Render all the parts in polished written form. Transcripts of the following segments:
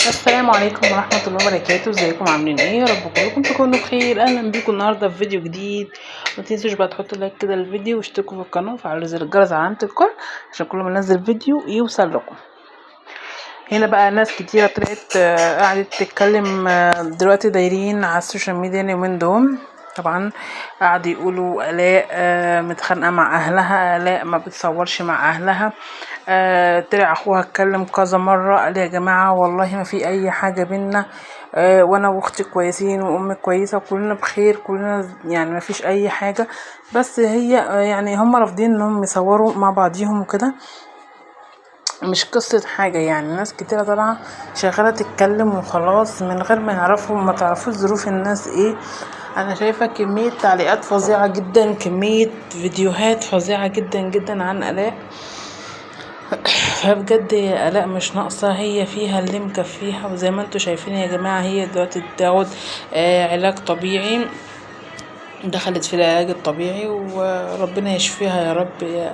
السلام عليكم ورحمة الله وبركاته. ازيكم عاملين ايه؟ يا رب كلكم تكونوا بخير. اهلا بيكم النهارده في فيديو جديد. ما تنسوش بقى تحطوا like كده للفيديو واشتركوا في القناة وفعلوا زر الجرس علامة الكل عشان كل ما ننزل فيديو يوصل لكم. هنا بقى ناس كتيرة طلعت قعدت تتكلم، دلوقتي دايرين على ال social media اليومين دول. طبعا قعدوا يقولوا الاء متخانقه مع اهلها، الاء ما بتصورش مع اهلها. طلع اخوها اتكلم كذا مرة قال يا جماعة والله ما في اي حاجة بينا، وانا واختي كويسين وامي كويسة وكلنا بخير، كلنا يعني ما فيش اي حاجة، بس هي يعني هم رافضين انهم يصوروا مع بعضيهم وكده، مش قصة حاجة. يعني ناس كتيرة طالعة شغالة تتكلم وخلاص من غير ما يعرفوا، ما تعرفوش ظروف الناس ايه. انا شايفة كمية تعليقات فظيعة جدا، كمية فيديوهات فظيعة جدا جدا عن الاء. فبجد يا الاء مش ناقصة، هي فيها اللي مكفيها. وزي ما انتوا شايفين يا جماعة هي دلوقتي بتاخد علاج طبيعي، دخلت في العلاج الطبيعي وربنا يشفيها يا رب.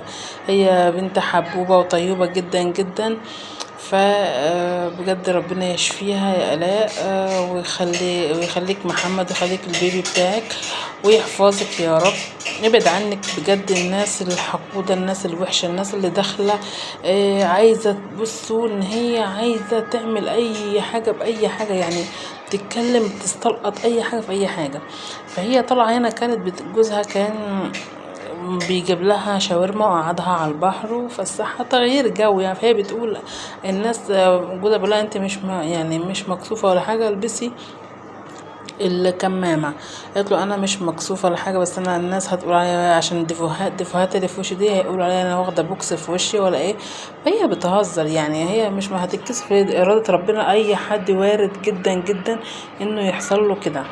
هي بنت حبوبة وطيبة جدا جدا، فبجد ربنا يشفيها يا الاء، ويخليك محمد ويخليك البيبي بتاعك ويحفظك يا رب. ابعد عنك بجد الناس الحقودة، الناس الوحشة، الناس اللي داخلة عايزة تبصوا ان هي عايزة تعمل اي حاجة بأي حاجة، يعني تتكلم تستلقط اي حاجة في اي حاجة. فهي طالعة هنا كانت جوزها كان بيجيب لها شاورما وقعدها على البحر وفسحها تغيير جو يعني. فهي بتقول الناس جوزها بيقول لها انت مش يعني مش مكسوفة ولا حاجة، البسي الكمامة. قالت له انا مش مكسوفة ولا حاجة، بس انا الناس هتقول عليا عشان الدفوهات اللي في وشي دي هيقولوا عليا انا واخدة بوكس في وشي ولا ايه. فهي بتهزر يعني، هي مش ما هتتكسف، ارادة ربنا اي حد وارد جدا جدا انه يحصل له كده،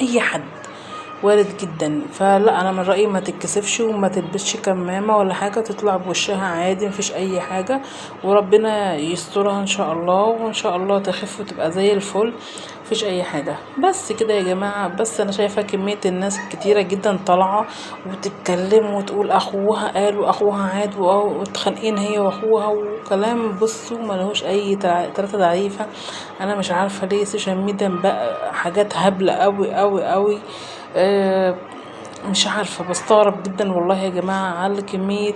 اي حد وارد جدا. فلا انا من رايي ما تتكسفش وما تلبسش كمامه ولا حاجة، تطلع بوشها عادي مفيش اي حاجة، وربنا يسترها ان شاء الله، وان شاء الله تخف وتبقى زي الفل، مفيش اي حاجة. بس كده يا جماعة. بس انا شايفه كمية الناس كتيرة جدا طالعه وتتكلم وتقول اخوها قال واخوها عاد واتخانقين هي واخوها وكلام بصوا ملهوش اي تلاتة تعريفه. انا مش عارفه ليه ال social media بقى حاجات هبلة قوي قوي قوي، مش عارفة، بستغرب جدا والله يا جماعة على كمية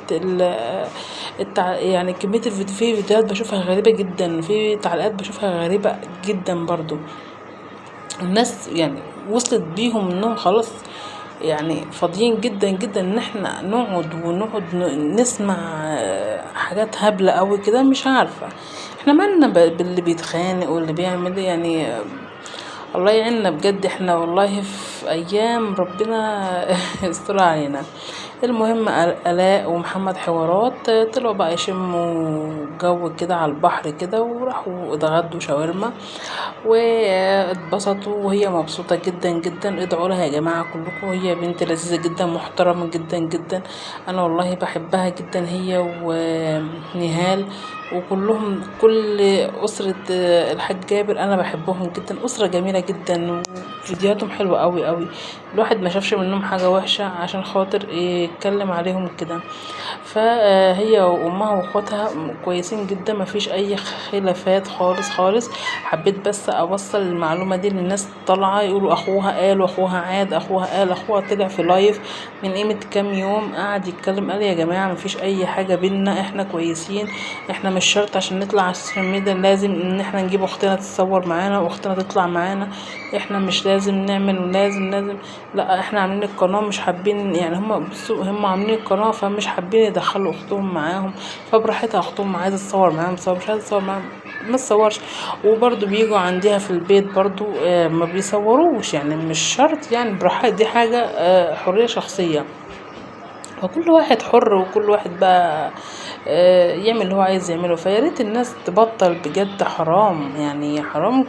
يعني كمية الفيديو، في فيديوهات بشوفها غريبة جدا، في تعليقات بشوفها غريبة جدا برضو. الناس يعني وصلت بيهم انهم خلاص يعني فاضيين جدا جدا ان احنا نقعد ونقعد نسمع حاجات هبلة قوي كده. مش عارفة احنا مالنا باللي بيتخانق واللي بيعمل، يعني الله يعيننا بجد، احنا والله في ايام ربنا يستر علينا. المهم الاء ومحمد حوارات طلعوا بقى يشموا جو كده على البحر كده، وراحوا اتغدوا شاورما واتبسطوا، وهي مبسوطة جدا جدا. ادعوا لها يا جماعة كلكم، هي بنت لذيذة جدا محترمة جدا جدا، انا والله بحبها جدا هي ونهال وكلهم، كل أسرة الحاج جابر أنا بحبهم جدا، أسرة جميلة جدا وفيديوهاتهم حلوة قوي قوي، الواحد ما شافش منهم حاجة وحشة عشان خاطر يتكلم عليهم كده. فهي وأمها وأخواتها كويسين جدا، ما فيش أي خلافات خالص خالص. حبيت بس أوصل المعلومة دي للناس طالعة يقولوا أخوها قال وأخوها عاد، أخوها قال، أخوها طلع في لايف من قيمة كام يوم قعد يتكلم قال يا جماعة ما فيش أي حاجة بينا، إحنا كويسين، إحنا مش شرط عشان نطلع على ال social media لازم ان احنا نجيب اختنا تتصور معانا واختنا تطلع معانا، احنا مش لازم نعمل ولازم لازم، لا احنا عاملين القناة مش حابين يعني، هم بصوا هم عاملين القناة فمش حابين يدخلوا اختهم معاهم، فبراحتها اختهم عايزة تصور معاهم تصور، مش عايزة تصور معاهم ما تصورش. وبرضو بيجوا عندها في البيت برضو ما بيصوروش، يعني مش شرط، يعني براحتها، دي حاجة حرية شخصية، فكل واحد حر وكل واحد بقى يعمل اللي هو عايز يعمله. فياريت الناس تبطل بجد، حرام يعني، حرام،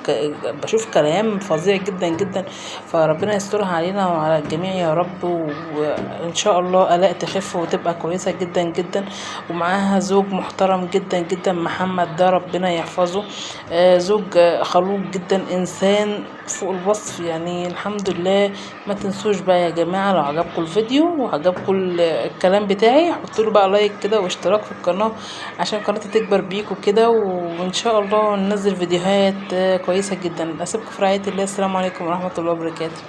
بشوف كلام فظيع جدا جدا. فربنا يسترها علينا وعلى الجميع يا رب، وان شاء الله الاء تخف وتبقى كويسة جدا جدا، ومعاها زوج محترم جدا جدا محمد ده ربنا يحفظه، زوج خلوق جدا، انسان فوق الوصف يعني الحمد لله. ما تنسوش بقى يا جماعة لو عجبكم الفيديو وعجبكم الكلام بتاعي حطوا له بقى like كده واشتراك في القناة عشان قناتي تكبر بيكم كده، وان شاء الله ننزل فيديوهات كويسة جدا. اسيبكم في رعاية الله. السلام عليكم ورحمة الله وبركاته.